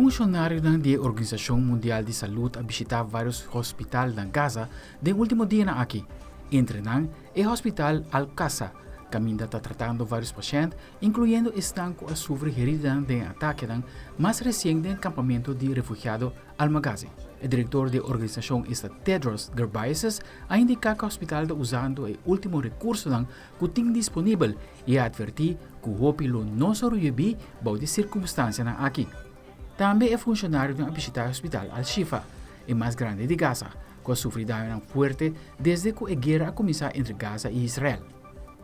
Funcionarionan di Organisacion Mundial di Salud a bishita varios hospital na Gaza den ultimo dianan aki. Entre nan, e hospital Al-Aqsa, caminda ta tratando varios pashent, incluyendo esnan cu a sufri heridanan den atakenan mas recien den campamento di refugiado Al-Maghazi. E director di e organisacion esta Tedros Ghebreyesus a indica cu e hospital ta usando e ultimo recursonan cu tin disponibel y a adverti cu hopi lo no sobrevivi bou di circumstancianan aki. Tambe e funcionarionan a bishita e hospital Al-Shifa, e mas grandi di Gaza, cu a sufri dañonan fuerte desde cu e guera a cuminsa entre Gaza y Israel.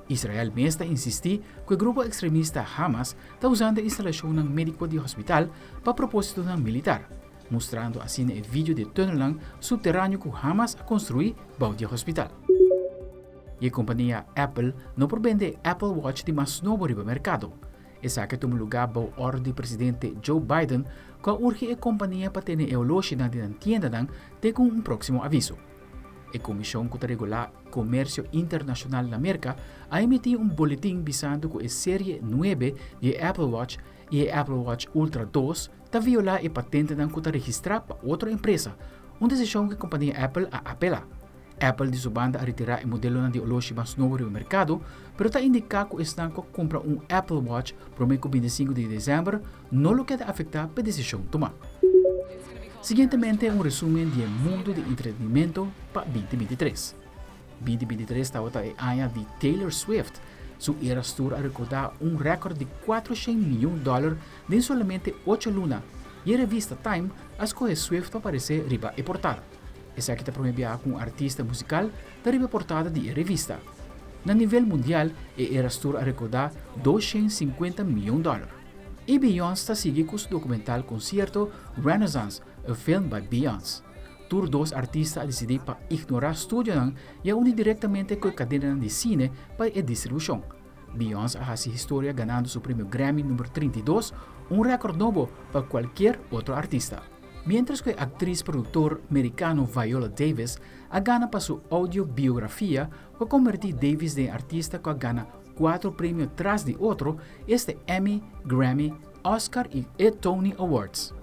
Israel mes ta insisti cu e grupo extremista Hamas ta usando e instalacionnan medico di hospital pa propositonan militar, mustrando asina e video di e tunelnan subteraneo cu Hamas a construi bou di e hospital. Y e compania Apple no por bende e Apple Watch di mas nobo riba mercado. Esaki a tuma lugar bou ordo di presidente Joe Biden cu a urgi e compania pa tene e oloshinan di nan tiendanan te cu un proximo aviso. E comision cu ta regula comercio internacional na Merca a emiti un boletin bisando cu e serie 9 di e Apple Watch y e Apple Watch Ultra 2 ta viola e patentenan cu ta registra pa otro empresa, un decision cu e compania Apple a apela. Apple di su banda a retira e modelonan di oloshi mas nobo riba mercado, pero ta indica cu esnan cu a cumpra un Apple Watch prome cu 25 di december no lo keda afecta p'e decision tuma. Siguientemente un resumen di e mundo di entretenimento pa 2023. 2023 tabata e aña di Taylor Swift. Su Eras Tour a recorda un record di 400 miyon dollar den solamente 8 luna y e revista Time a scoge Swift pa aparece riba e portada. Esaki ta prome biaha cu un artista musical ta riba e portada di e revista. Na nivel mundial e Eras Tour a recorda 250 miyon dollar. Y Beyoncé ta sigui cu su documental concierto Renaissance, a film by Beyoncé. Tur dos artista a dicidi pa ignora studionan y a uni directamente cu e cadenanan di cine pa e distribucion. Beyoncé a haci historia ganando su premio Grammy number 32, un record nobo pa cualkier otro artista. Mientras cu e actriz productor mericano Viola Davis a gana pa su audiobiografia cu a converti Davis den artista cu a gana cuatro premio tras di otro, esta Emmy, Grammy, Oscar y e Tony Awards.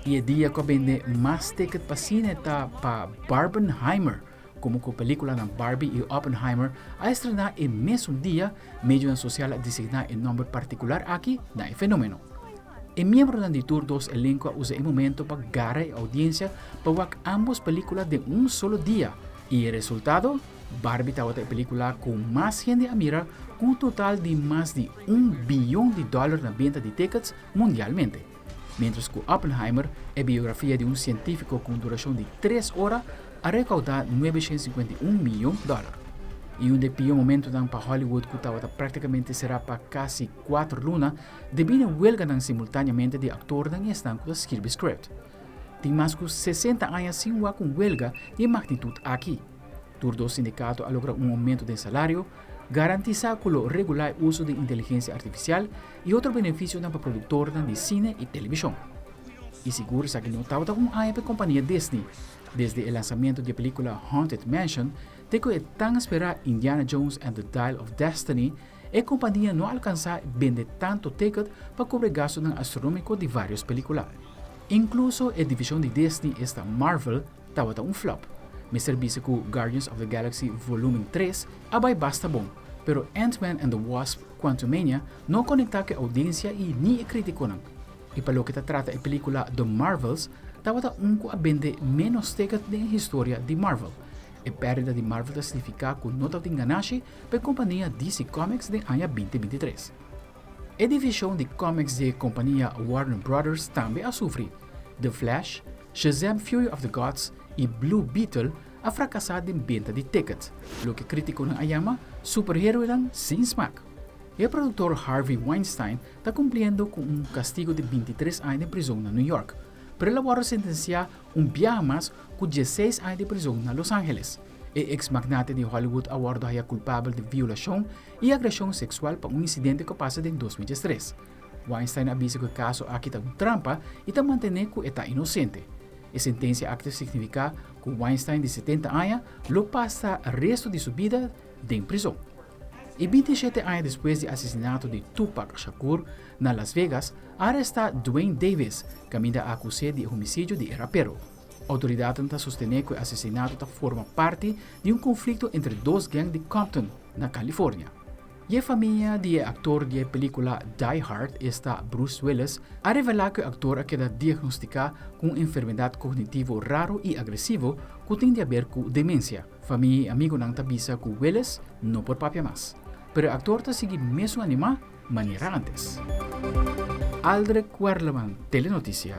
Y e dia cu a bende mas ticket pa cine ta pa Barbenheimer, como cu peliculanan Barbie y Oppenheimer a estrena e mesun dia, medionan social a designa e nomber particular aki na e fenomeno. E miembronan di tur dos elenco a usa e momento pa gara e audiencia pa wak ambos pelicula den un solo dia. Y e resultado? Barbie tabata e pelicula cu mas hende a mira cu un total di mas di un biyon di dollar na benta di tickets mundialmente. Mientras cu Oppenheimer, e biografia di un cientifico cu un duracion di 3 ora, a recauda 951 miyon dollar. Y un di e pior momentonan pa Hollywood cu tabata practicamente cera pa casi 4 luna debi na huelganan simultaneamente di actornan y esnan cu ta skirbi script. Tin mas cu 60 aña sin wak un huelga di e magnitud aki. Tur dos sindicato a logra un aumento den salario, garantisa cu lo regula e uso di inteligencia artificial y otro beneficionan pa productornan di cine y television. Y sigur esaki no tabata un aña pa e compania Disney. Desde e lansamento di e pelicula Haunted Mansion te cu e tan spera Indiana Jones and the Dial of Destiny, e compania no a alcansa bende tanto ticket pa cubri gastonan astronomico di varios pelicula. Incluso e division di Disney esta Marvel tabata un flop. Mester bisa cu Guardians of the Galaxy Volumen 3 a bay basta bon, pero Ant-Man and the Wasp Quantumania no a conecta cu e audiencia y ni e criticonan. Y pa loke ta trata e pelicula The Marvels, tabata un cu a bende menos ticket den e historia di Marvel. E perdida di Marvel ta significa cu no tabatin ganashi pa e compania DC Comics den aña 2023. E division di comics di e compania Warner Brothers tambe a sufri. The Flash, Shazam! Fury of the Gods y Blue Beetle a fracasa den benta di ticket, loke criticonan a yama superheroenan sin smaak. E productor Harvey Weinstein ta cumpliendo cu un castigo di 23 aña den prizon na New York, pero el a wordo sentencia un biaha mas cu 16 aña di prizon na Los Angeles. E ex-magnate di Hollywood a wordo haya culpabel di violacion y agresion sexual pa un incidente cu a pasa den 2013. Weinstein a bisa cu e caso aki ta un trampa y ta mantene cu e ta inocente. E sentencia aki ta significa cu Weinstein di 70 aña lo pasa resto di su bida den prizon. I 27 aña despues di asesinato di Tupac Shakur na Las Vegas, a arestá Duane Davis, kaminda a akus'é di e homisidio di e rapero. Outoridatnan ta sostené ku e asesinato ta forma parti di un konflikto entre dos gang di Compton, na California. I e famia di e aktor di e pelíkula Die Hard, esta Bruce Willis, a revelá ku e aktor a keda diagnostiká ku un enfermedat kognitivo raro i agresivo ku tin di aber ku demensia. Famia i amigunan ta bisa ku Willis no por papia mas. Pero e aktor ta sigui mesun animá manera antes. Aldrich Werleman, Telenoticia.